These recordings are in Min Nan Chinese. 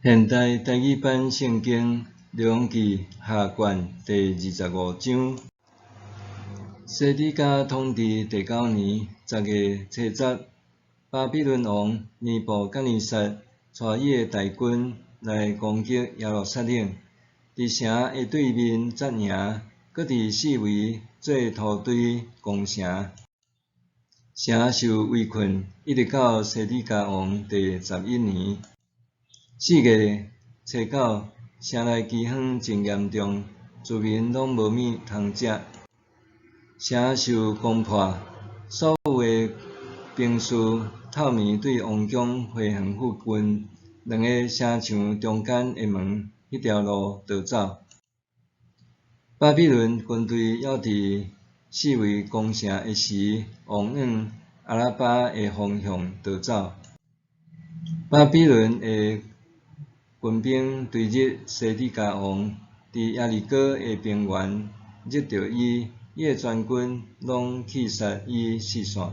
現代台語版聖經列王紀下卷第二十五章。西底家統治第九年十月初十，巴比倫王尼布甲尼撒帶伊的大軍來攻擊耶路撒冷，佇城的對面紮營，閣佇四圍做土堆攻城。城受圍困，一直到西底家王第十一年。四月初九，城內饑荒真嚴重，住民攏無物通食。城受攻破，所有的兵士透暝對王宮花園附近兩个城牆中間的門彼條路逃走。巴比倫軍隊猶佇四圍攻城的時，往阿拉巴的方向逃走。巴比倫的軍兵追入西底家王佇耶利哥的平原，入著伊，伊的全軍攏去殺伊四散。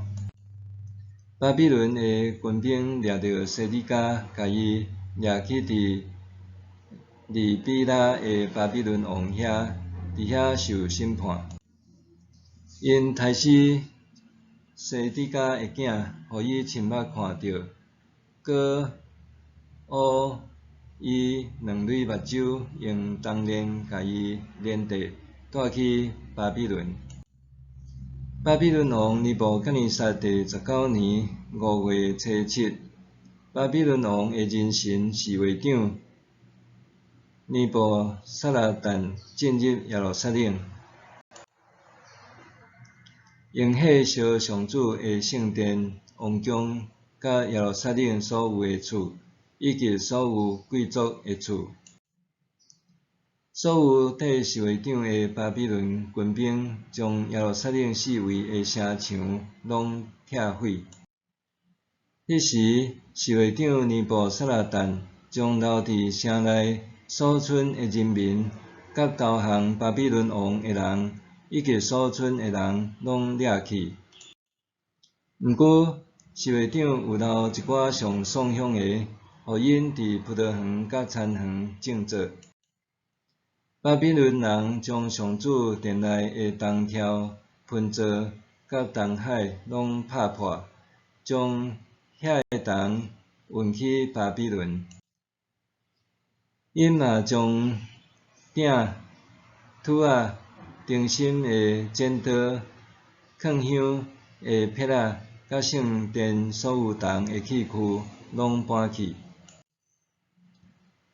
巴比倫的軍兵掠著西底家，共伊掠去佇利比拉的巴比倫王遐，佇遐受審判。𪜶刣死西底家的囝，予伊親目看著，閣挖伊兩蕊目睭，用銅鏈共伊連綴，帶去巴比倫。巴比倫王尼布甲尼撒第十九年五月初七，巴比倫王的人臣侍衛長尼布撒拉旦進入耶路撒冷，用火燒上主的聖殿、王宮，佮耶路撒冷所有的厝，以及所有貴族的厝。所有綴侍衛長的巴比倫軍兵，將耶路撒冷四圍的城牆攏拆毀。彼時，侍衛長尼布撒拉旦將留佇城內所剩的人民，佮投降巴比倫王的人，以及所剩的人，攏掠去。毋過，侍衛長有留一寡上爽鄉的，予𪜶佇葡萄園佮田園種作。巴比倫人將上主殿內的銅柱、盆座佮銅海攏拍破，將遐个銅運去巴比倫。𪜶嘛將鼎、揬仔、燈芯的剪刀、囥香的撇仔，佮聖殿所有銅的器具攏搬去。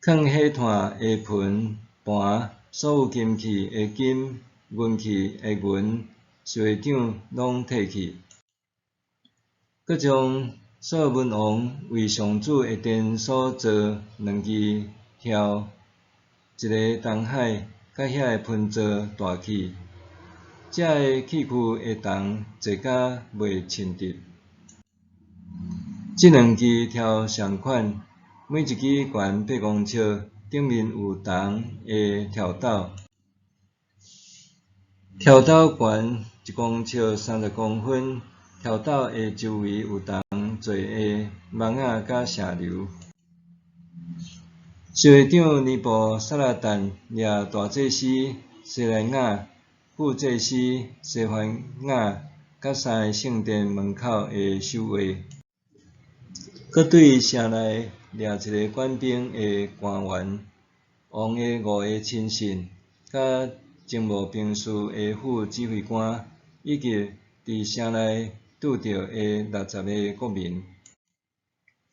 囥火炭的盆盤，所有金器的金、銀器的銀，侍衛長攏提去。閣將所羅門王為上主的殿所做兩支柱、一个銅海，佮遐个盆座帶去。這个器具的銅濟甲袂稱得。這兩支柱仝款，每一支懸八公尺，頂面有銅的柱斗，柱斗懸一公尺三十公分，柱斗的周圍有銅做的網仔佮射流。侍衛長尼布撒拉旦掠大祭司西萊雅、副祭司西番雅佮三个聖殿門口的守衛，閣對城內掠一个管兵的官員、王的五个親信，佮征募兵士的副指揮官，以及佇城內拄著的六十个國民。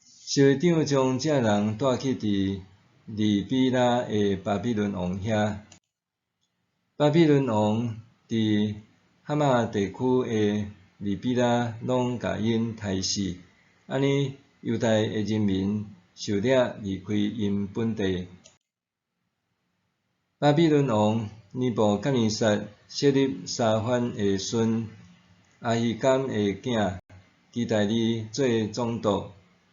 侍衛長將這人帶去佇利比拉的巴比倫王遐。巴比倫王佇哈馬地區的利比拉攏共𪜶刣死，按呢猶大的人民受掠離開𪜶本地。巴比倫王尼布甲尼撒設立沙番的孫亞希敢的囝基大利做總督，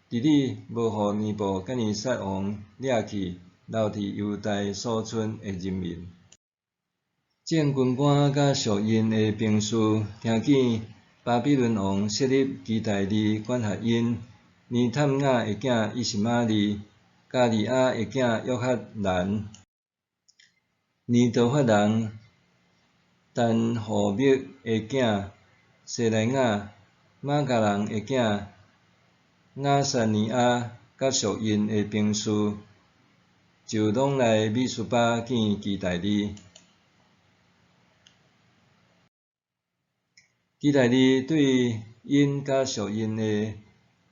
治理無予尼布甲尼撒王掠去留佇猶大所剩的人民。眾軍官佮屬𪜶的兵士聽見巴比倫王設立基大利管轄𪜶，尼探雅的囝以實瑪利迦利亞的囝約哈難、尼多法人但戶密的囝西萊雅、瑪迦人的囝亞撒尼雅，佮屬𪜶的兵士，就攏來米斯巴見基大利。基大利對𪜶佮屬𪜶的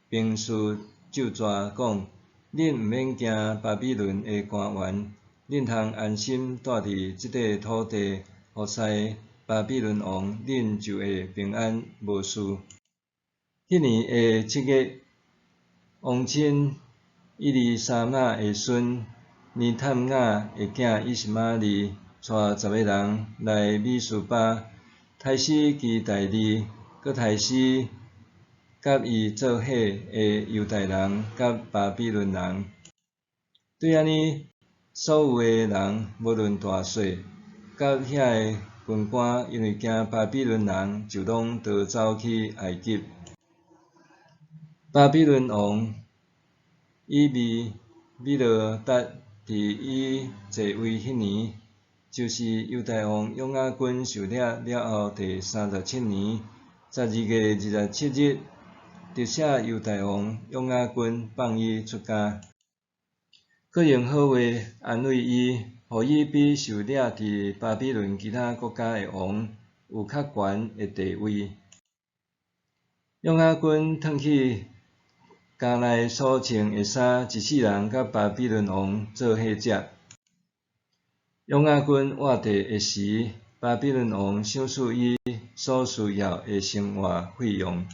兵士咒詛講：恁毋免驚巴比倫的官員，恁通安心蹛佇這塊土地，服侍巴比倫王，恁就會平安無事。彼年的7月，王親以利沙瑪的孫尼探雅的囝以實瑪利，帶十個人來米斯巴，刣死基大利，閣刣死佮伊做伙的猶太人佮巴比倫人。對按呢，所有的人，無論大細，佮遐个軍官，因為驚巴比倫人，就攏逃走去埃及。巴比倫王以微米羅達佇伊坐位彼年，就是猶大王約雅斤受掠了後第37年12月27日，特赦猶大王約雅斤，放伊出監，閣用好話安慰伊，予伊比受掠佇巴比倫其他國家的王有較懸的地位。約雅斤褪去監內所穿的衫，一世人佮巴比倫王做伙食。約雅斤活著的時，巴比倫王賞賜伊所需要的生活費用。